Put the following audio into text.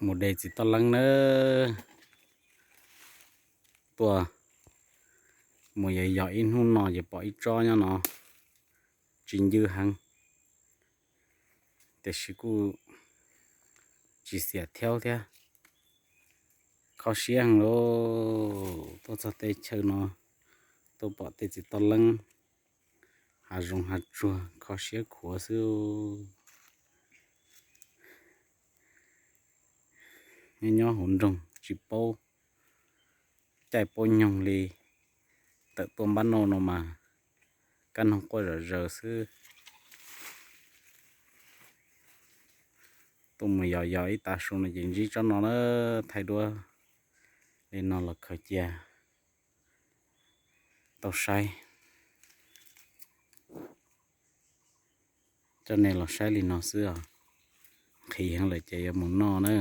Mus de txiv toj leeb nawb. Tuaj mus yos yos ib hnub no ces pom ib tsob nyob no, tsis ncw heev, tiam sis kuj tsis xiam thiab thiab. Kho siab heev lauj, tuaj txog tej chaw no, tuaj pom tej txiv toj leeb, hav zoov hav tsuag kho siab khuav xwb. Nyob nyob hauv nroog tsis paub caij paub nyoog li, tawm tuaj npab noj no mas kab noog quaj zom zaws xwb. Tuaj mus yos yos ib tav su no ces ntsib tsob no na, thaij duab li no los khaws cia tau saib. Coj nej los saib li no xwb os. Nqhis heev lawm ces yuav mus noj na.